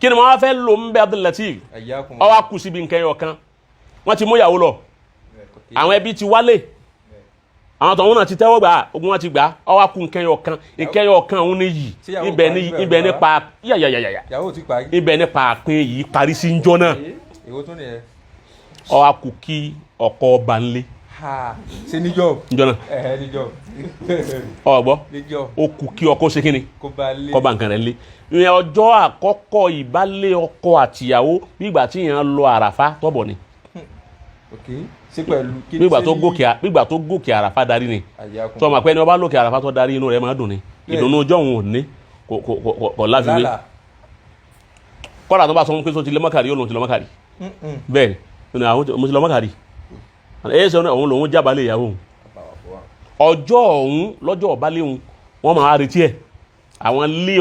Kí ni wọ́n fẹ́ lò ń bẹ, Abdul Latif? Ayyakum. Ó wá kù síbi nǹkan ẹyọ kan. Wọ́n ti mú ìyàwó lọ, àwọn ẹbí ti wálé, àwọn tọ̀hún náà ti tẹ́wọ́ gbà, ogun wọn ti gbà. Ó wá kù nǹkan ẹyọ kan. Nǹkan ẹyọ kan òun ní yìí. Ṣé ìyàwó Ibẹ̀ parí ní bẹ́ẹ̀ ibẹ̀ bàbá? nípa yàyàyàyà. Ìyàwó ti parí. Ibẹ̀ nípa àpín yìí parí sí njọ́ náà. Èwo tún nìyẹn? Ó wá kù kí ọkọ ọba ńlé. Ha, ṣe níjọ́? Njọ́ náà. Ẹ̀hẹ́, níjọ́. Ọ̀gbọ́. Níjọ́. Ó kù kí ọkọ ṣe kíni? Kó bá lé. Kọ́ bá nǹkan rẹ̀ lé. Ìyẹn ọjọ́ àkọ́kọ́ ìbálé ọkọ àtìyàwó, bí ìgbà tí èèyàn lọ Àràfá tọ́bọ̀ ni. Ok, ṣé pẹ̀lú kí? Bí ìgbà tó gòkè, bí ìgbà tó gòkè Àràfá darí ni. Ayyakum. Tọ́ ma pé ẹni ọba lókè Àràfá tó darí, inú rẹ̀ máa dùn ni. Ìdùnnú ọjọ́ òun ò ní kò láfiwé. Lálà. Kọ́dà tó bá sọ fún pé tó ti lé mọ́kàrí, yóò lòun ti lọ mọ́kàrí. Bẹ́ẹ̀ ni, àwọn mo ti lọ mọ́kàrí ẹ̀ ṣe òun lòun jábàálẹ̀ ìyàwó òun ọjọ́ òun lọ́jọ́ ọ̀bálẹ̀ òun. Wọ́n máa retí ẹ̀, àwọn lé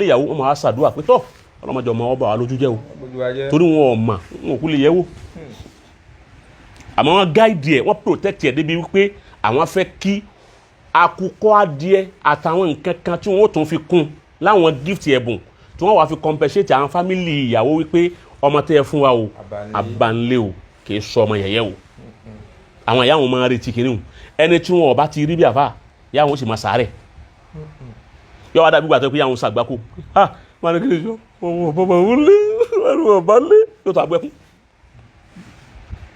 ìyàwó, wọ́n máa ṣàdúrà pé tọ́, ọlọ́mọdé ọmọ ọba wa lójú jẹ́ o. Gbogbo wa jẹ́. Torí wọn ò mà, wọn ò kú lè yẹ̀ wò, àmọ́ wọ́n guide ẹ̀, wọ́n protect ẹ̀ débi wípé àwọn fẹ́ kí akukọ adìẹ àtàwọn nǹkan kan tí wọ́n ó tún fi kún láwọn gift, ẹ̀bùn tí wọ́n wá fi compensate àwọn family ìyàwó wípé ọmọ tẹ́ ẹ fún wa o, Abanlé. Abanlé o, kì í sọ ọmọ yẹ̀yẹ́ o. Àwọn ìyá wọn máa retí kiri o. Ẹni tí wọn ò bá ti rí bí àfa, ìyá wọn ó sì máa sàárẹ̀, yọ wá dàbí gbàtọ́ pé ìyá wọn sàgbákò. Ah, wọn ní kí ni sọ ọmọ bàbá wọn lé wọn bá lé, yóò tó agbẹ́kún.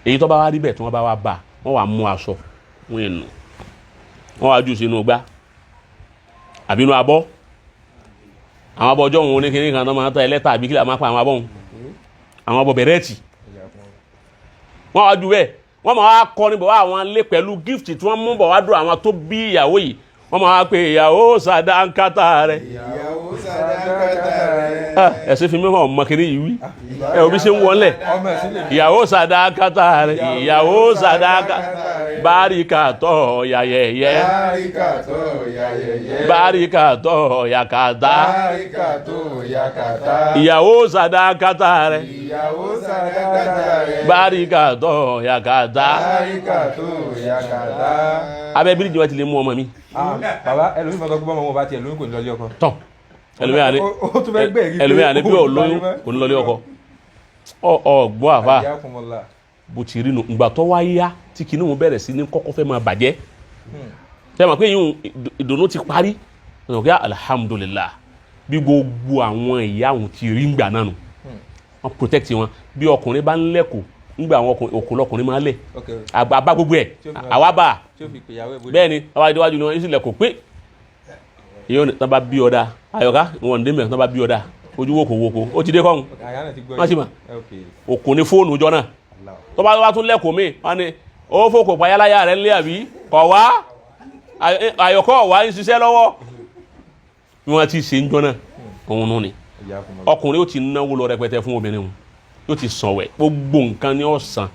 Èyí tó bá wá rí bẹ́ẹ̀, tí wọ́n bá wá bá wọ́n, wá mú aṣọ wọn ènù, wọ́n wá jù sínú gbá àbí inú abọ́. Àwọn abọ́ ọjọ́ òun oníkíní kan tó máa ń tọ́ ẹlẹ́ta àbí kílà máa pa àwọn abọ́ òun, àwọn abọ́ bẹ̀rẹ̀tì, wọ́n wá jù bẹ́ẹ̀. Wọ́n máa wá kọrin bọ̀ wá àwọn lé pẹ̀lú gift tí wọ́n mú bọ̀ wá dùn àwọn tó bí ìyàwó yìí. Wọ́n máa wá pé ìyàwó sàdánkátà rẹ̀. Ìyàwó sàdánkátà rẹ̀. Ah, ẹ̀sìn fi mí hàn ọmọ kiri yìí wí ẹ òbí ṣe ń wọlé. Ọmọ ẹ̀sìn lè. Ìyàwó sàdánkátà rẹ̀, ìyàwó sàdánkátà, báríkà tọ̀ yàyẹ̀yẹ́. Báríkà tó yàyẹ̀yẹ́. Báríkà tọ̀ yàkàtà. Báríkà tó yàkàtà. Ìyàwó sàdánkátà rẹ̀. Ìyàwó sàdánkátà rẹ̀. Báríkà tọ̀ yàkàtà. Báríkà tó yàkàtà. Abẹ́ bíríjì wọn ti lè mú ọmọ mi. Ah, bàbá, ẹlòmíì máa sọ pé bọ́mọ wọn bá tiẹ̀ lóyún, kò ní lọ ilé ọkọ. Tán, ẹlòmíà ni. Ó tún fẹ́ gbẹ̀rí pé Ẹlòmíà ni bí òun ò lóyún, bá ní mọ́. kò ní lọlé ọkọ. Ọ ọ gbọ́ àfa. Ayyakumullah. Bó ti rí nu, ìgbà tó wá yá tí kinní wọn bẹ̀rẹ̀ sí ní kọ́kọ́ fẹ́ máa bàjẹ́, ṣe mọ̀ pé yìí ìdùnnú ti parí ọ̀nà kí alhamdulillah, bí gbogbo àwọn ìyá òun ti rí ngbà náà nù, wọ́n protect wọn. Bí ọkùnrin bá ń lẹ́kọ̀ọ́ ńgbà, àwọn ọkùnrin òkú lọkùnrin máa ń lẹ̀. Àgbà bá gbogbo ẹ̀. Àwa bá a. Tí ó fi pèyàwó ẹ̀ bóde. Bẹ́ẹ̀ ni, àwa ìdíwájú ni wọ́n sì lẹ̀kọ̀ pé èyí ò ní tán bá bí ọ̀dà àyọ̀ká wọn ní mẹ́rin tán bá bí ọ̀dà ojú wòkó wòkó ó ti dé kọ́hún. Àyà náà ti gbọ́. Wọ́n sì mà. Òkò ní fóònù jọ náà. Allah. Tó bá wá tún lẹ́kọ̀ọ́ mi, wọ́n ní ó fòkò payáláyà rẹ̀ ńlẹ́ àbí kọ̀ wá, àyọ̀kọ́ wá ń ṣiṣẹ́ lọ́wọ́. Bí wọ́n ti ṣe ń jọ náà òun nù ni. Ayyakumullah. Ọkùnrin ó ti náwó lọ rẹpẹtẹ fún obìnrin òun, yóò ti sàn wẹ̀, gbogbo nǹkan ni ó san.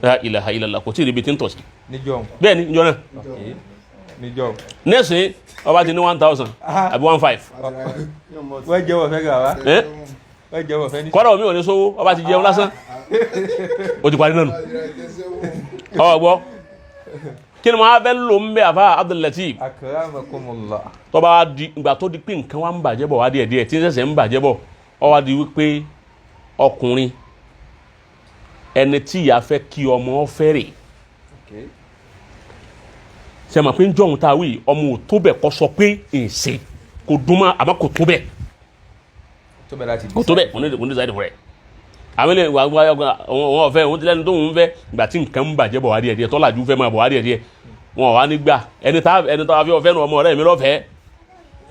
La ilaha illallah, kò tí ì ríbi tí ń tọ̀ sí. Níjọ́. Bẹ́ẹ̀ ni, njọ náà. Ok, níjọ́. Nísìnyí, ọba ti ní 1,000 àbí 1,500. Wọ́n jẹ́wọ́ fẹ́ gà wá. Ẹ́. Wọ́n jẹ́wọ́ fẹ́ ní. Kọ́dọ̀ mi ò ní sówó, ọba ti jẹun lásán, ó ti parí náà nù. Ọ gbọ́, kí ni mo á fẹ́ lò ń bẹ, àfa Abdul Lateef? Akramakumullah. Tó bá wá di ìgbà tó di pé nǹkan wa ń bàjẹ́ bọ̀ wá díẹ̀ díẹ̀, tí ń ṣẹ̀ṣẹ̀ ń bàjẹ́ bọ̀, ọ wá di wípé ọkùnrin ẹni tí ìyá fẹ́ kí ọmọ fẹ́ rè. Ṣe mọ̀ pé ń jọ̀hún tá a wí, ọmọ ò tó bẹ̀ kọ́ sọ pé èsè kò dùn mọ́, àmọ́ kò tó bẹ̀. Tó bẹ̀ láti. Kò tó bẹ̀, kò ní decide fún rẹ̀. Àwọn ilé wa wá wọn ọ̀fẹ́ òun ti lẹ́nu tó ń fẹ́. Ìgbà tí nǹkan ń bàjẹ́ bọ̀ wá díẹ̀ díẹ̀, tọ́làjú fẹ́ máa bọ̀ wá díẹ̀ díẹ̀, wọn ò wá nígbà ẹni tá fi ọ̀fẹ́ nu ọmọ ọ̀rẹ́ mi lọ́fẹ̀ẹ́.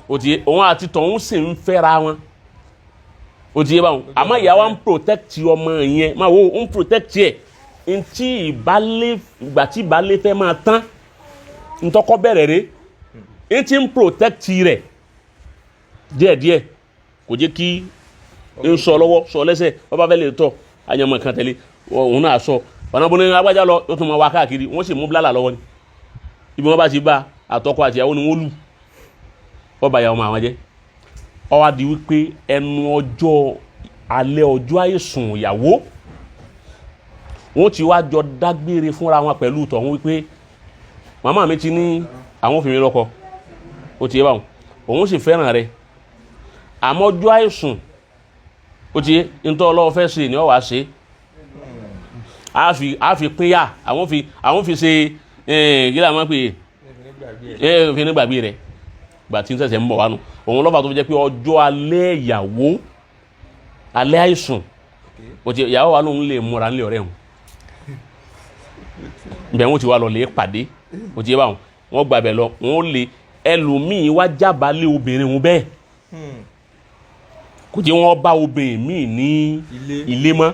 O ti òun àti tọ̀hún sì ń fẹ́ra wọn, o ti yé báwọn, àmọ́ ìyá wa ń protect ọmọ yẹn, máa wo, ń protect ẹ̀. Ntí ìbálé, ìgbà tí ìbálé fẹ́ máa tán, ntọ́kọ́ bẹ̀rẹ̀ rẹ̀, ntí ń protect rẹ̀ díẹ̀díẹ̀, kò jẹ́ kí ń sọ lọ́wọ́ sọ lẹ́sẹ̀. Wọ́n bá fẹ́ lè tọ̀ àyànmọ́ kan tẹ̀lé òun náà sọ ọ̀nà bó ní agbájá lọ, yóò tún máa wá káàkiri. Wọ́n sì mú bílálà lọ́wọ́ ni. Ibi wọ́n bá ti bá àtọkọ àtìyàwó ni wọ́n lù, wọ́n bá ya ọmọ àwọn jẹ́. Ó wá di wípé ẹnu ọjọ́ alẹ́ ọjọ́ àìsùn ìyàwó, wọ́n ti wá jọ dágbére fúnra wọn pẹ̀lú tọ̀hún wípé màmá mi ti ní àwọn òfin mi lọ́kọ, ó ti yé báwọn, òun sì fẹ́ràn rẹ̀, àmọ́ ọjọ́ àìsùn Ó ti yé, ntọ́ ọlọ́wọ́ fẹ́ ṣe ni ọ wàá ṣe. A fi pínyà, àwọn fi ṣe kí làwọn pè é, fi ní gbàgbé rẹ̀ gbà tí ń ṣẹ̀ṣẹ̀ ń bọ̀ wánu. Òun lọ́fà tó fi jẹ́ pé ọjọ́ alẹ́ ìyàwó, alẹ́ àìsùn, ó ti ìyàwó wa lòun lè múra nílé ọ̀rẹ́ òun, ibẹ̀ wọn ti wá lọ lè pàdé. Ó ti yé báwọn, wọn gbàbẹ̀ lọ, wọn lè ẹlòmíì wá jábàálẹ̀ obìnrin òun bẹ́ẹ̀. Kò jẹ́ wọ́n bá obìnrin míì ní ilé mọ́.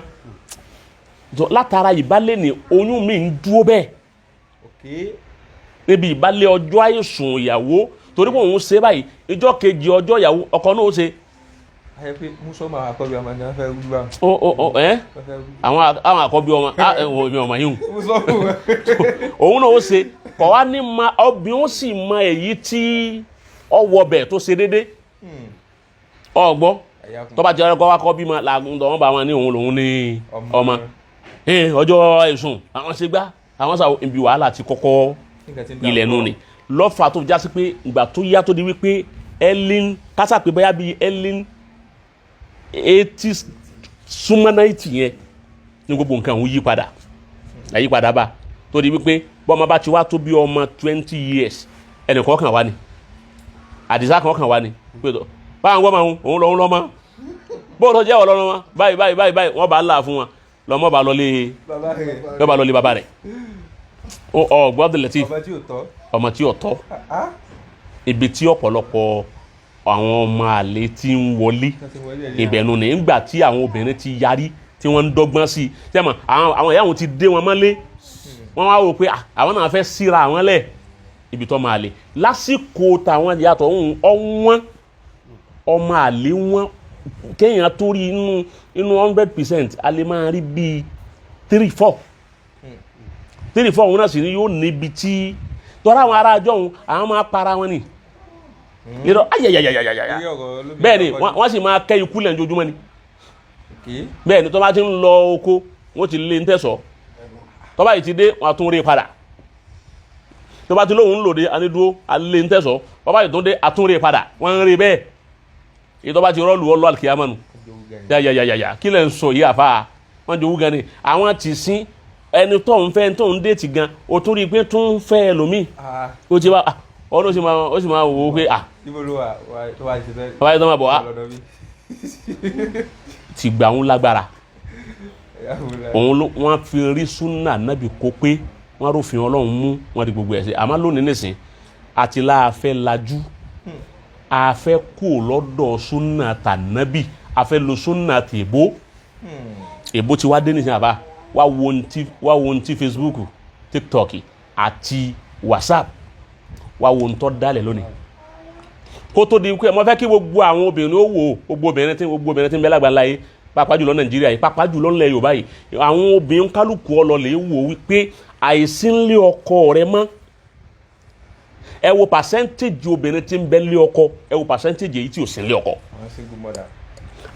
Látara ìbálẹ̀ ní oyún mi ń dúró bẹ́ẹ̀ níbi ìbálẹ̀ ọjọ́ àìsùn ìyàwó, torí pé òun ṣe báyìí, ìjọ́ kejì ọjọ́ ìyàwó ọkọ náà ó ṣe. Ayé pé musa máa àkọ́bí ọmọ ni wọ́n fẹ́ rú bá. Ó ó ó ẹ́ àwọn àkọ́bí ọmọ mi ọmọ yìí òun náà ó ṣe kọ̀ wá ní ma obìnrin, ó sì mọ èyí tí ọwọ́ bẹ̀ tó ṣe déédé. Ọgbọ́ tó bá ti ọkọ wa kọ́ bímọ làgùn tó wọ́n bá wọn ní òun lòun ní ọmọ ọjọ́ ẹ̀sùn àwọn ṣe gbá àwọn sàwọn ibi wàhálà ti kọ́kọ́ ilẹ̀ nù ni lọ́fà tó já sí pé ìgbà tó yá tó di wípé ẹ́lín kásà pé bóyá bíi ẹ́lín 80 súnmọ́ 90 yẹn ní gbogbo nǹkan òun yí padà, àyípadà bá tó di wípé bọ́mọ bá ti wá tó bí ọmọ 20 years, ẹnìkan kan wá ní àdìsá kan kan wá ní pé tó báwọn gbọ́ máa ń òun lọ́hún lọ́mọ bóun tó jẹ́ ọ̀lọ́run wọn báyìí báyìí báyìí báyìí, wọ́n bá là fún wọn lọ́mọ bá lọlé, lọ́ba lọlé bàbá rẹ̀. Ọ gbọ́dọ̀ lẹ́tí ọmọ tí ò tọ́. Ibi tí ọ̀pọ̀lọpọ̀ àwọn ọmọ àlè ti ń wọlé ìbẹ̀nu ní ìgbà tí àwọn obìnrin ti yarí tí wọ́n ń dọ́gbọ́n sí i sẹ́mọ̀, àwọn ìyá wọn ti dé wọn mọ́lé, wọ́n wá wò pé àwọn náà fẹ́ síra àwọn lẹ̀ ibi tó máa lè lásìkò tàwọn yàtọ̀ ń ọ̀wọ́n ọmọ àlè wọn kéèyàn tó rí inú 100%, a lè máa rí bíi three four, three four. Òun náà sì ni yóò níbi tí tọ́ra àwọn ará àjọ òun àwọn máa para wọn ni irọ́ ayayayayaya. Bẹ́ẹ̀ ni wọ́n sì máa kẹ́ ikú lẹ̀ ojoojúmọ́ ni. Bẹ́ẹ̀ ni tó bá ti ń lọ oko, wọ́n ti lé ń tẹ̀sọ́, tó bá yìí ti dé, wọ́n á tún rí padà. Tó bá ti lóhùn ń lòdì anídúró alẹ́ ń tẹ̀sọ́, tó bá yìí tún dé, a tún rí padà. Wọ́n ń rí bẹ́ẹ̀. Èyí tó bá ti rọ́ọ̀lù ọlọ́ àlùkìyámà nù yàyàyàyà. Kí lẹ̀ ń sọ yìí àfa? Wọ́n jowú gan ni àwọn ti sín ẹni tó ń fẹ́, tó ń déètì gan, o tún rí i pé tó ń fẹ́ ẹlòmíì. Ó ti wá ọdún, ó sì máa wò ó pé ah Níbo ló wà tó wà ṣe fẹ́? Bàbá yìí tó máa bọ̀ wá ti gbà ń lágbára òun ló wọ́n fi rí súnà nábì kó pé wọ́n rófin Ọlọ́run mú wọ́n di gbogbo ẹ̀ sí. Àmọ́ lónìí nìsín àti láàfẹ́ lajú, àfẹ́ kú lọ́dọ̀ súnà tànábì, àfẹ́ lo súnà tèbó. Èbó ti wá dé nìsín àbá wá wo ohun tí Facebook, TikTok àti WhatsApp wá wo ohun tó dálẹ̀ lónìí. Kó tó di pé mo fẹ́ kí gbogbo àwọn obìnrin ó wò ó, gbogbo obìnrin tí ń bẹ lágbàlá yìí, pàápàá jùlọ Nàìjíríà yìí, pàápàá jùlọ ńlẹ̀ Yorùbá yìí, àwọn obìnrin kálukú ọlọ́lẹ̀ wò wípé àìsí ńlé ọkọ rẹ mọ́. Ẹ wo percentage obìnrin tí ń bẹ lé ọkọ, ẹ wo percentage èyí tí ò sí ńlé ọkọ. Àwọn single mother.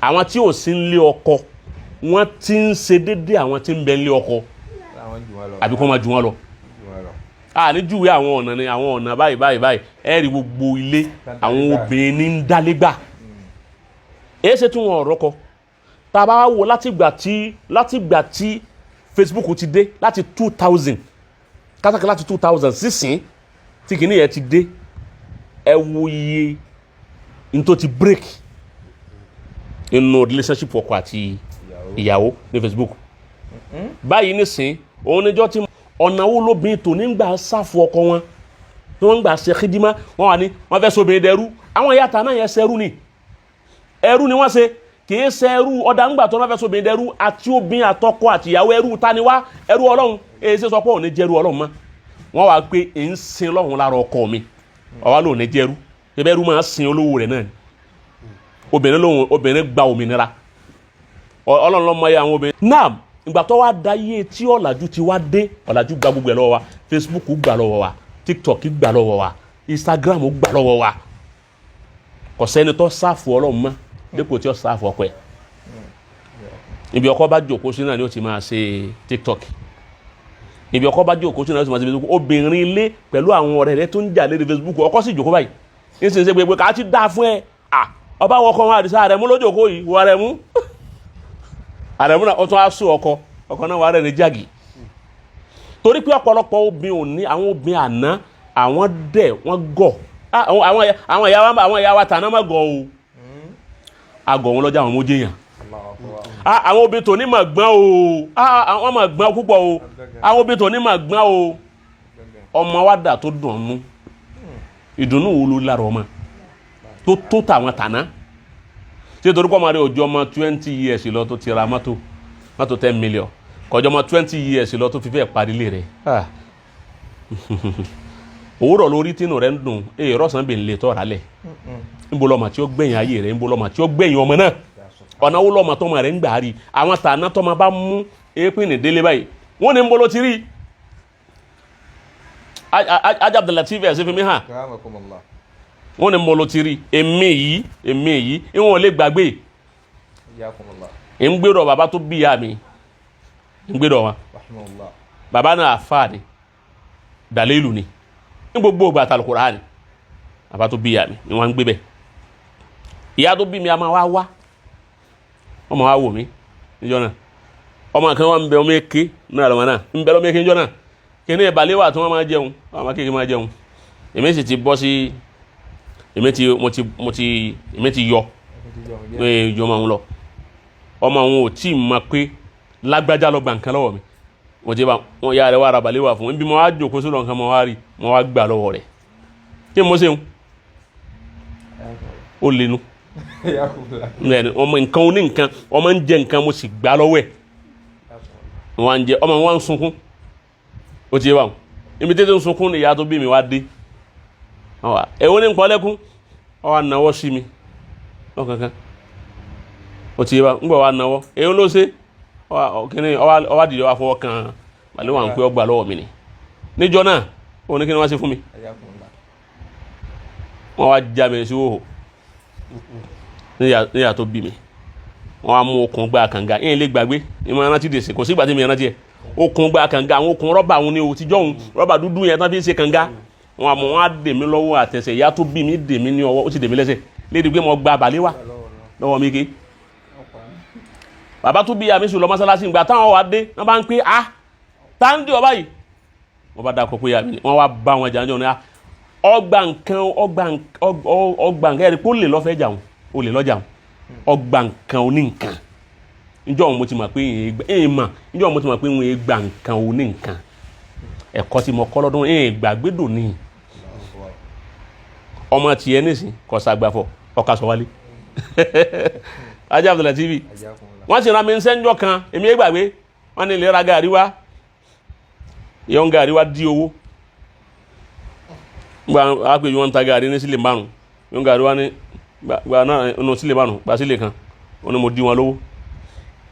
Àwọn tí ò sí ńlé ọkọ, wọ́n ti ń ṣe déédéé àwọn tí ń bẹ ńlé ọkọ. Àwọn jù wọn lọ. Àbí kó máa jù wọ́n lọ. Jù wọn lọ. A ní júwe àwọn ọ̀nà ni àwọn ọ̀nà báyìí báyìí báyìí. Ẹ rí gbogbo ilé, àwọn obìnrin ní ń dálégbà èyí ṣe tún wọn ọ̀rọ̀ kọ. Tá a bá wò látìgbà tí Facebook ti dé láti 2000 kátàkì, láti 2000 sísìn tí kìíní yẹn ti dé, ẹ wo iye n tó ti break nínú relationship ọkọ àti ìyàwó ní Facebook báyìí nísìn. Òun níjọ́ tí ọ̀nà wo lóbìnrin tò nígbà sáfù ọkọ wọn tí wọ́n ń gbà ṣe kídímá, wọ́n wà ní wọ́n fẹ́ sobìnrin dẹrú. Àwọn ìyá ta náà yẹn ṣẹrú ni, ẹrú ni wọ́n ṣe, kìí ṣe ẹrú ọ̀dà ńgbà tó wọ́n fẹ́ sobìnrin dẹrú. Àti obìnrin àtọkọ àti ìyàwó, ẹrú ta ni wá? Ẹrú Ọlọ́run. Èyí ṣe sọ pé òun ní jẹ́rú Ọlọ́run mọ́. Wọ́n wá pé èyí ń sin Ọlọ́run lára ọkọ mi, ọ̀wá lòun ní jẹ́rú. Ṣẹbẹ́ ẹrú máa sin olówó rẹ̀ náà ni? Obìnrin lòun, obìnrin gba òmìnira. Ọlọ́run ló mọ iye àwọn obìnrin náà. Ìgbà tó wá dayé tí ọ̀làjú ti wá dé, ọ̀làjú gba gbogbo ẹ̀ lọ́wọ́ wa. Facebook gbà lọ́wọ́ wa, TikTok gbà lọ́wọ́ wa, Instagram gbà lọ́wọ́ wa. Kò sẹ́ni tó sáfù Ọlọ́run mọ́ dípò tí ó sáfù ọkọ ẹ̀. Ibi ọkọ bá jókòó sí náà ni ó ti máa ṣe TikTok, ibi ọkọ bá jókòó sí náà ni ó ti máa ṣe Facebook. Obìnrin ilé pẹ̀lú àwọn ọ̀rẹ́ rẹ̀ tó ń jà lérí Facebook, ọkọ sì jókòó báyìí ní sin ṣe gbogbo ká ti dáa fún ẹ. Ọba wọkọ wọn, àdìsá rẹ mú lójókòó yìí wọ rẹ mú. Àdàmú náà ó tún á sún ọkọ ọkọ náà wà rẹ̀ ní jágì. Torí pé ọ̀pọ̀lọpọ̀ obìnrin ò ní, àwọn obìnrin àná àwọn dẹ̀ wọ́n gọ̀. Àwọn ìyá wa tàná má gọ̀ o, agọ̀ wọn lọ́jà àwọn mójé yàn. Àwọn obìnrin tòní mà gbọ́n o, àwọn mà gbọ́n púpọ̀ o, àwọn obìnrin tòní mà gbọ́n o. Ọmọ wa dà tó dùn ọ́nú, ìdùnnú wo ló lára ọmọ tó tó tàwọn tàná? Ṣé torí kọ́ ọmọ rẹ òjò ọmọ 20 years lọ tó ti ra mọ́tò 10 million, kọjọ́ ọmọ 20 years lọ tó fi fẹ́ parí lé rẹ̀? Òwúrọ̀ lórí tínú rẹ̀ ń dùn, èyí rọ̀sán bè ń lè tọ́ra lẹ̀. Níbo lọ́mọ tí ó gbẹ̀yìn ayé rẹ̀? Níbo lọ́mọ tí ó gbẹ̀yìn ọmọ náà? Ọ̀nà wo lọ́mọ tọ́mọ rẹ̀ ń gbà rí? Àwọn tàná tọ́mọ bá mú èépìn ní délé báyìí, wọ́n ní ń bolo ti rí. Ajá Abdulateef ẹ̀ sí fi mí hàn. Wọ́n ní ń bolo ti rí. Èmi yìí ìwọ̀n lè gbàgbé. Ń gbérò bàbá tó bí ìyá mi, ń gbérò wọn. Bàbá náà àfáà ni, dàlílù ni ní gbogbo ìgbà àtàlùkùránì. Bàbá tó bí ìyá mi ni wọ́n ń gbé bẹ́ẹ̀. Ìyá tó bí mi a máa wá wá, ọmọ wa wò mí níjọ́ náà. Ọmọ kan wà ń bẹ, ọmọ èké náà lọ́mọ náà ń bẹ, lọ́mọ èké níjọ́ náà. Kíní ìbàlẹ̀ wà tí wọ́n máa jẹun, wọ́n máa kéèké máa jẹun. Èmi sì ti bọ́ sí, èmi ti mo ti mo ti èmi ti yọ pé ìjọ máa ń lọ. Ọmọ àwọn ò tí ì mọ̀ pé lágbájá lọ gbà nǹkan lọ́wọ́ mi. Mo ti bá wọn ya rẹ wà rabalẹ̀ wà fún mi bí mo wá jòkó sódò nǹkan, mo wá rí, mo wá gbà lọ́wọ́ rẹ̀. Kí mo ṣe ń ó lenu ọmọ nǹkan oní nǹkan, ọmọ ń jẹ nǹkan, mo sì gbà lọ́wọ́ ẹ̀. Wọn ń jẹ, ọmọ wọn ń sunkún. Ó ti yé wa, ibi tètè ń sunkún ni ìyá tó bí mi wá dé. Èwo ní nǹkan lẹ́kún? Ọ wá náwó sí mi ọ̀kankan. Ó ti yé wa, ń gbọ́ wá náwó, èwo ló ṣe kíni? Ọ wá dìde, wá fọwọ́ kan balẹ̀ wà ń pẹ́, ọgbà lọ́wọ́ mi ni níjọ́ náà. Ó ní kí ni wọ́n ṣe fún mi? Wọ́n wá já mi sí hòhò níyà tó bí mi. Wọ́n á mú okùn gbá kànga yín lè gbàgbé ìmọ̀ ẹrántí dèsè, kò sígbà tí mi rántí ẹ̀. Okùn gbá kànga, àwọn okùn rọ́bà àwọn ní o tíjọ́ òun, rọ́bà dúdú yẹn tán fi ń ṣe kànga. Wọ́n á mú, wọ́n á dè mí lọ́wọ́ àtẹsẹ̀. Ìyá tó bí mi dè mí ní ọwọ́, ó sì dè mí lẹ́sẹ̀ lédi pé mo gba àbálẹ́ wá lọ́wọ́ mi ké. Bàbá tó bí ìyá mi sùn lọ mọ́sálásí. Ìgbà táwọn wà dé, wọ́n bá ń pé ah, táǹdì ọba yìí, wọ́n bá dákọ̀ pé ìyá mi ni wọ́n wá bá wọn jà ń jọ ní ọgbà nǹkan, ọgbà nǹkan ẹ̀rí pé ó lè lọ́fẹ̀ẹ́ jà wọn, ó lè lọ́jà wọn, ọgbà nǹkan oní nǹkan. Njọ́ òun mo ti mọ̀ pé ẹ̀yìn mọ̀, njọ́ òun mo ti mọ̀ pé wọ́n gba nǹkan oní nǹkan. Ẹ̀kọ́ tí mo kọ́ lọ́dún ẹ̀yìn gbàgbédò ní ọmọ tiẹ̀ nísìn kọ́ sàgbàfọ̀ ọkà sọ wálé. Ajá Abdullah TV, wọ́n sì rán mi sẹ́ńjọ́ kan, èmi ẹ̀ gbàgbé. Wọ́n ní ìlera gàrí wá, ìyọ̀n gàrí wá dí owó gba àpèjú. Wọn ń ta gàrí ní sílẹ̀ 5, ìyọ̀n gàrí wá ní gba náà nù sílẹ̀ 5, gba sílẹ̀ kan. Wọ́n ní mo dí wọn lówó,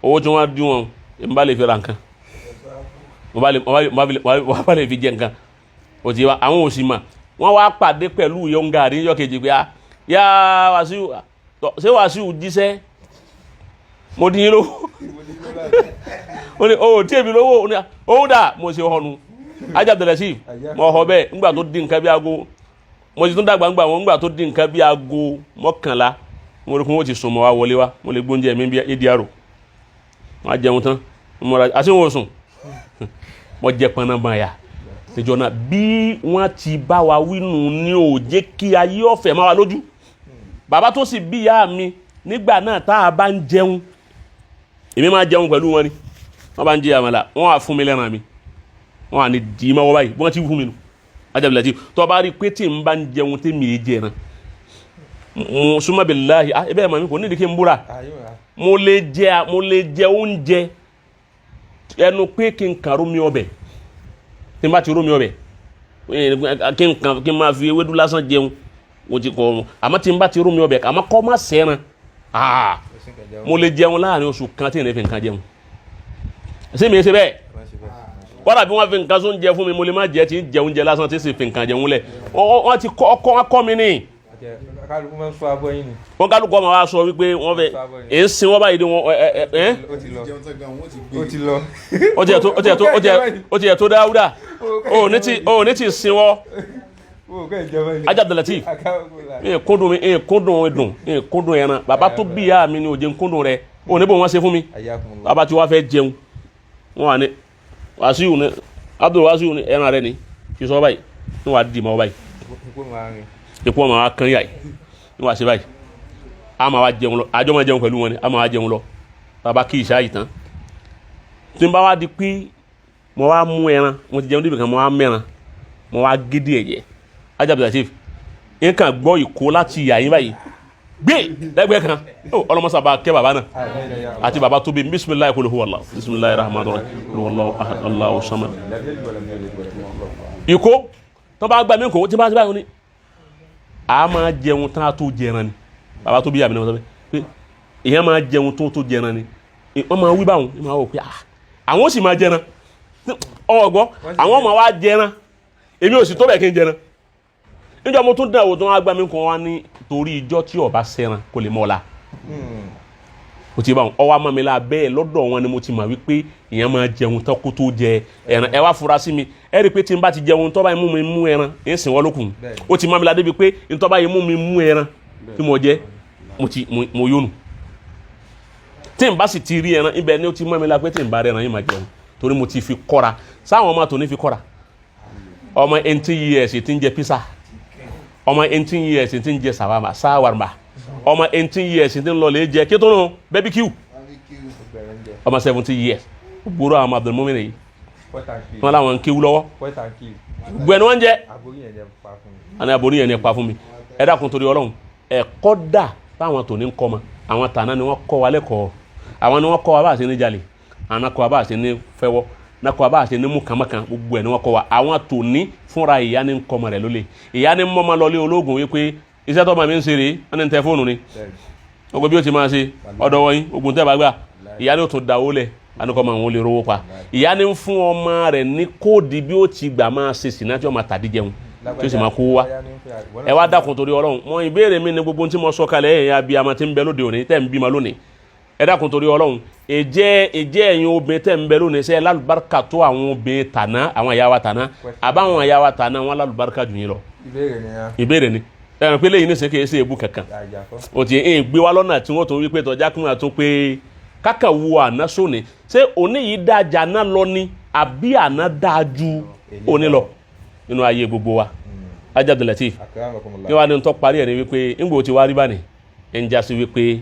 owó tí wọ́n dí wọn, èmi bá lè fi ra nǹkan, mo bá lè fi jẹ nǹkan. O ti wa àwọn òsì mà wọ́n wá pàdé pẹ̀lú ìyọ̀n gàrí níjọ́ kejì pé yá Wàsíù, ṣé Wàsíù jíṣẹ́ mo dín yín lówó? Ó ní o tí èmi lówó. Ó ní owó dà, mo ṣe ọ̀nù. Ajá Abdulateef, mo họ bẹ́ẹ̀. Ńgbà tó dín nǹkan bí aago, mo ti tún dàgbà ńgbà wọn, ńgbà tó dín nǹkan bí aago 11, mo rí kí wọ́n ti sùn, mọ́ wa wọlé wa, mo lè gbóúnjẹ mi bí ìdí àrò. Wọ́n á jẹun tán, mo ra àti wọn sùn, mo jẹ pọnabàyà níjọ náà. Bí wọ́n ti bá wa wínú ní ò jẹ́ kí ayé ọ̀fẹ́ máa wa lójú. Bàbá tó sì bí ìyá mi nígbà náà, tá a bá ń jẹun, èmi máa jẹun pẹ̀lú wọn ni. Wọ́n bá ń jẹ àmàlà, wọ́n á fún mi lẹ́ran mi, wọ́n á ní dì í mọ́wọ́ báyìí. Bí wọ́n ti fún mi nù, ajábìlẹ̀ tó bá rí i pé tí n bá ń jẹun tí mi jẹ ẹran, mo súnmọ́ billahi, ah, ẹ bẹ́ẹ̀ mọ̀ mi, kò nídìí kí n búra. Mo lè jẹ oúnjẹ ẹnu pé kí n kàn rómi ọbẹ̀. Tí n bá ti rómi ọbẹ̀, kí n kàn kí n máa fi ewédú lásán jẹun, mo ti kọ. Àmọ́ tí n bá ti rómi ọbẹ̀, àmọ́ kọ́ má sẹ́ran, ah, mo lè jẹun láàrin oṣù kan tí n lè fi nǹkan jẹun. Ṣé mi ṣe bẹ́ẹ̀? Kọ́dà bí wọ́n fi nǹkan sóúnjẹ fún mi, mo lè má jẹ, tí ń jẹ oúnjẹ lásán, tí sì fi nǹkan jẹun lẹ̀. Wọ́n ti kọ́ ọkọ́ mi ní. Kálukú máa ń sọ abọ́ yín ni. Wọ́n kálukú ọmọ wa sọ wípé wọ́n fẹ́ èé sin wọ́n báyìí ni wọ́n ẹ ẹ ẹ. Ó ti lọ. Jẹun tán gan, wọ́n ti gbé. Ó ti lọ. Ó tiẹ̀ tó, ó tiẹ̀ tó, ó tiẹ̀ ó tiẹ̀ tó dáúdà, ó ní ti sin wọ́. Ó kẹ́ ìjọba yìí. Ajá Abdulateef, mi kúndùn, mi kúndùn dùn, mi kúndùn ẹran. Bàbá tó bí ìyá mi ni ò jẹ́ kúndùn rẹ̀. Òun níbo wọ́n ṣe fún mi. Ayakumullah. Bàbá tí wàá fẹ́ jẹun, wọ́n wà ní Wàsíù ní Abdul Wàsíù ní ẹran rẹ ní fi sọ báyìí, ní wàá dì mọ́ báyìí. Ikú máa rìn. Ikú ọmọ wa kan yà yìí, ní wàá ṣe báyìí, a máa wá jẹun lọ, àjọ máa jẹun pẹ̀lú wọn ni, a máa wá jẹun lọ. Bàbá kí ìṣá yìí tán, tí n bá wá di pé mo wá mú ẹran, mo ti jẹun débi kan, mo wá mẹ́ran, mo wá gédé ẹ̀jẹ̀ Ajá Latif, nǹkan gbọ́ ìkó láti ìyá yín báyìí gbé lẹ́gbẹ̀ẹ́ kan. Ó ọlọ́mọsàbà kẹ́ bàbá náà àti bàbá tó bí. Bisimilayi, kul huwa Allah, bisimilayi rahman rahim, kul huwa Allahu ahad, Allahu samad. Ìkó tó bá gbà mí kó tí bá ti báyìí ní a máa jẹun tán a tó jẹran ni. Bàbá tó bí àmì náà sọ pé èèyàn máa jẹun tó tó jẹran ni. Wọ́n máa wí báwọn, wọ́n máa wò pé ah, àwọn ó sì máa jẹran ọ̀gbọ́, àwọn máa wá jẹran, èmi ò sì tó bẹ̀ kí n jẹran. Níjọ́ mo tún dàn wò tó wọ́n á gbà mí kó wá ní torí ijọ́ tí ọba sẹ́ran kò lè mọ́ ọ la o ti bá wọn ọwọ́ amọ̀ mi la bẹ́ẹ̀ lọ́dọ̀ wọn ni mo ti mọ̀ wípé èèyàn máa jẹun tán kó tó jẹ ẹran. Ẹ wá fura sí mi, ẹ rí i pé tí n bá ti jẹun tọ́ bá yìí mú mi mú ẹran, ẹ ń sìn wọ́n lókun. Ó ti mọ̀ mi la débi pé ntọ́ bá yìí mú mi mú ẹran tí mo jẹ, mo ti mo yónu. Tí n bá sì ti rí ẹran ibẹ̀ ni ó ti mọ̀ mi la pé tí n bá rí ẹran yìí máa jẹun, torí mo ti fi kọ́ra. Sáwọn ọmọ tòní fi kọ́ra, ọmọ 18 years ti ń jẹ pizza, ọmọ 18 years ti ń jẹ sàwámà sáwàrmà, ọmọ 18 years ti ń lọ lè jẹ kí tó nù barbecue, ọmọ 70 years gbúrò àwọn Abdulmumin yìí wọn làwọn ń kéwú lọ́wọ́ gbogbo ẹni wọ́n ń jẹ àní aborí yẹn ni pa fún mi. Ẹ dákun torí Ọlọ́run, ẹ̀kọ́ dà táwọn tòní ń kọ́ ma. Àwọn tàná ni wọ́n kọ́ wa lẹ́kọ̀ọ́, àwọn ni wọ́n kọ́ wa bá a ṣe ní jalè, àwọn kọ́ wa bá a ṣe ní fẹ́wọ́, nakɔ a b'a ṣe ní mú kànmọ́kàn, gbogbo ẹ̀ ni wọ́n kọ́ wa. Àwọn tòní fúnra ìyá ni ń kọ́ ọmọ rẹ̀ lólè, ìyá ni mọ́mọ́ lọlé ológun wípé iṣẹ́ tó ọmọ mi ń ṣe rèé, wọ́n ní ń tẹ fóònù ni gbogbo bí ó ti máa ṣe ọ̀dọ̀ wọ̀nyí, ogun tẹ́ bá gbà, ìyá ni ó tún dáwó lẹ̀ anukọ́ máa ń lè rówó pa. Ìyá ni ń fún ọmọ rẹ̀ ní kóòdì bí ó ti gbà máa ṣe sìnà tí ó máa tàdí jẹun tí ó sì máa kó wá. Ẹ wá dákun torí Ọlọ́run, mọ ìbéèrè mi ni gbogbo tí mo sọ kalẹ̀. Ẹ̀yin abiyamọ tí ń bẹ lóde òní tẹ́ ń bímọ lónìí, ẹ dákun torí Ọlọ́run, ẹjẹ ẹjẹ ẹ̀yin obìnrin tẹ́ ń bẹ lónìí, ṣe lálùbáríkà tó àwọn obìnrin tàná, àwọn ìyá wa tàná, àbáwọn ìyá wa tàná wọn lálùbáríkà jù yín lọ? Ìbéèrè ni. Ẹ̀rọ pé lẹ́yìn nísìnyí kìí ṣe èébú kankan, o ti ẹ̀ gbé wa lọ́nà tí wọ́n tó wí pé tọ́já kún àtún pé kákà wo àná sóni, ṣé òní yìí dájà náà lọ ni àbí àná dáa ju òní lọ nínú ayé gbogbo wa? Ajá Abdulateef, kí wàá ní ntọ́ parí ẹ̀ ní wípé ńgbò tí wàá rí báni ẹ̀ ń jásí wípé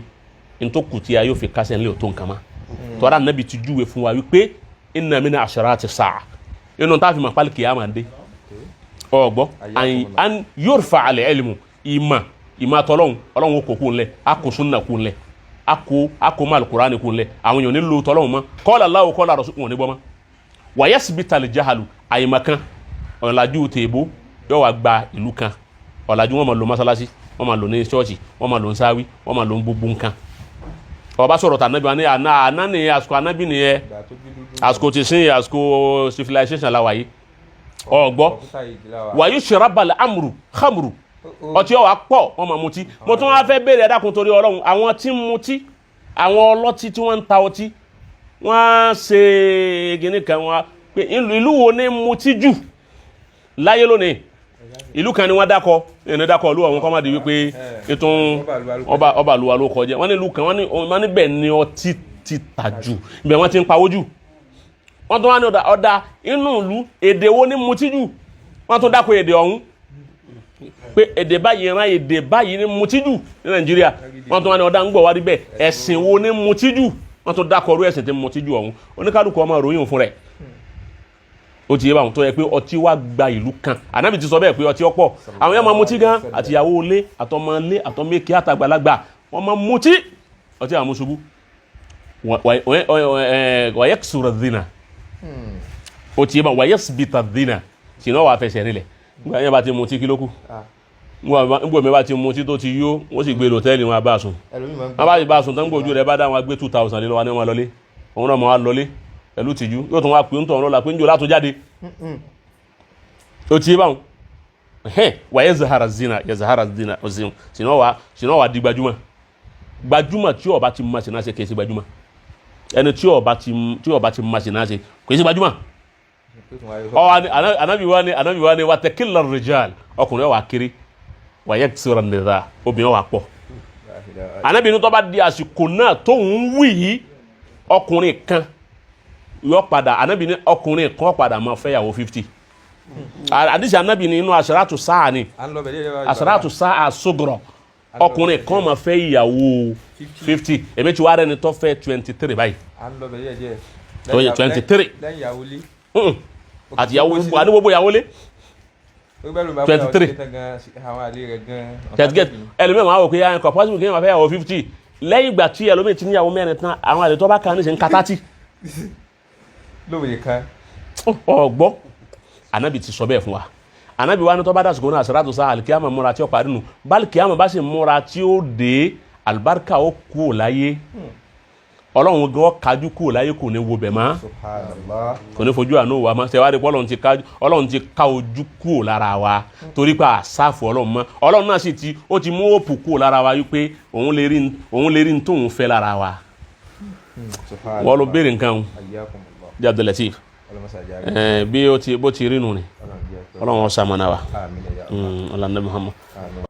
ntọ́ kùtì ayé òfin kásẹ̀ ńlẹ̀ ò tó nǹkan ma tọ́ra. Nàbì ti júwe fún wa wípé inna mina asharati sa'a, inú tá a fi ma pali kìyàmà dé ọgbọ́ an yurfa al ilmu, ìmà ìmà tọ́lọ́hún Ọlọ́hun kò kún lẹ̀, a kò sunna kún lẹ̀, a kò má alukurani kún lẹ̀, àwọn èèyàn nílò tọ́lọ́hún mọ́. Qala Allahu qala rasul wọn ní gbọ́ mọ́. Wa yasbita al jahalu, àyèmọ̀kan ọ̀làjú tèèbó yóò wá gba ìlú kan. Ọ̀làjú wọn máa lò mọ́sálásí, wọ́n máa lò ní ṣọ́ọ̀ṣì, wọ́n máa lò ní sáwí, wọ́n máa lò ní gbogbo nǹkan. Ọba sọ̀rọ̀ tà nábì wọn ní àná àná nìyẹn, àsìkò ànábì nìyẹn, àsìkò tí sin àsìkò civilization la wà yìí ọgbọ́. Wàyí ṣèrabàlẹ̀ amúrù khamru, ọtí ọwà pọ̀, wọ́n máa mutí. Mo tún wá fẹ́ béèrè, ẹ dákun torí Ọlọ́run, àwọn tí ń mutí, àwọn ọlọ́tí tí wọ́n ń ta ọtí, wọ́n á ṣe gíní kan wọ́n á pé ìlú wo ní mutí jù láyé lónìí? Ìlú kan ni wọ́n dákọ ẹni dákọ ìlú ọ̀hún kọ́ má di wípé ètò ọba àlùwà ló kọjá. Wọ́n ní ìlú kan, wọ́n ní bẹ́ẹ̀ ni ọtí ti tà jù, ibẹ̀ wọ́n ti ń pawó jù. Wọ́n tún wá ní ọ̀dà ọ̀dà inú ìlú, èdè wo ní mutí jù? Wọ́n tún dákọ èdè ọ̀hún pé èdè báyìí ran èdè báyìí ní mutí jù ní Nàìjíríà. Wọ́n tún wá ní ọ̀dà ń gbọ̀ wá rí bẹ́ẹ̀, ẹ̀sìn wo ní mutí jù? Wọ́n tún dákọ orú ẹ̀sìn tí mutí jù ọ̀hún. Oníkálukú ọmọ ìròyìn fún rẹ̀ ó ti yé báwọn tó yẹ pé ọtí wá gba ìlú kan. Ànábì ti sọ bẹ́ẹ̀ pé ọtí ọ̀pọ̀, àwọn yẹn máa mutí gan, àtìyàwó ilé, àtọmọ ilé, àtọmọkè, àtàgbàlagbà, wọ́n máa mutí ọtí àmúṣubú. Wàyẹ́kùsùrọ̀ dínà, ó ti yé báwọn, wàyẹ́sibítà dínà, sínú wàá fẹsẹ̀ nílẹ̀. Nígbà yẹn bá ti mutí, kí ló kù? Nígbà mi bá ti mutí tó ti yó, wọ́n sì gbé lòtẹ́ẹ̀lì wọn bá a sùn. Wọ́n bá ti bá a sùn tán, gbòjú rẹ̀ bá dá wọn gbé 2,000 lé lọ́wọ́ ní wọn lọlé. Òun náà mọ̀ wá lọlé pẹ̀lú tìjú, yóò tún wá pé ń tọ̀ lọ́la pé ń jò látún jáde. Ó ti yé báwọn wà yẹ zahara zina, yẹ zahara zina ọ̀sìn sinú wà di gbajúmọ̀. Gbajúmọ̀ tí ó bá ti ma sinna ṣe kìí ṣe gbajúmọ̀. Ẹni tí ó bá ti ma sinna ṣe kìí ṣe gbajúmọ̀. Ọ anabi wa ni, anabi wa ni wa taqilla rijal, ọkùnrin wà kiri, wà yẹ sọ̀rọ̀ nìyà, obìnrin wà pọ̀. ilaha. Ànábì ní tó bá di àsìkò náà tóun wí yìí, ọkùnrin kan yọ padà. Ànábì ní ọkùnrin kan padà máa fẹ́ yàwó 50. Àdìsí Ànábì ní inú àṣàràtù sáà ni. À ń lọ bẹ̀rẹ̀ yẹn. Àṣàràtù sáà sógọrọ, ọkùnrin kan máa fẹ́ ìyàwó 50. Èmi ti wá rẹni tó fẹ́ 23 báyìí. À ń lọ bẹ̀rẹ̀ díẹ̀. Tó yẹ 23. Lẹ́yìn ìyàwó lé. Àti ìyàwó àní gbogbo ìyàwó lé. 23. Àwọn àlè rẹ̀ gan. Tẹ̀sígẹ́tì ẹlòmíràn máa wò pé ayọ̀ kọ̀ pọ́sibú kéèyàn máa fẹ́ yàwó 50 lẹ́yìn ìgbà tí ẹlòmíràn ti níyàwó mẹ́rin tán, àwọn àlè tó bá kan ní ṣe ń ka 30. Lóye kan. Ọgbọ́ Anabi ti sọ bẹ́ẹ̀ fún wa. Anabi wa ni tó bá dàsìkò náà, àsàràtò sáà, alikiyama múra tí ó parí nù. Bálikiyama bá sì múra tí ó dé, alibarika ó kú ò láyé. Ọlọ́run gan kájú kú ò láyé, kò ní wo bẹ̀ mọ́. Subhanallah. Kò ní fojú àánú wa mọ́. Sẹ́wárí pé Ọlọ́run ti kájú, Ọlọ́run ti ká ojú kú ò lára wa torí pé àsáfù Ọlọ́run mọ́. Ọlọ́run náà sì ti ó ti mú òpù kú ò lára wa wípé òun lè rí n tóun fẹ́ lára wa. Subhanallah. Wọ́n ló béèrè nǹkan o. Ayyakumullah. Jẹ́ Abdulateef. Ọlọ́mọsàjà. Bí ó ti bó ti rí nù ni. Ọlọ́run jẹ́ pé. Ọlọ́run ó ṣamọ̀nà wa. Àmín ya Allah. Ọlọ́run Muhammad. Àmín.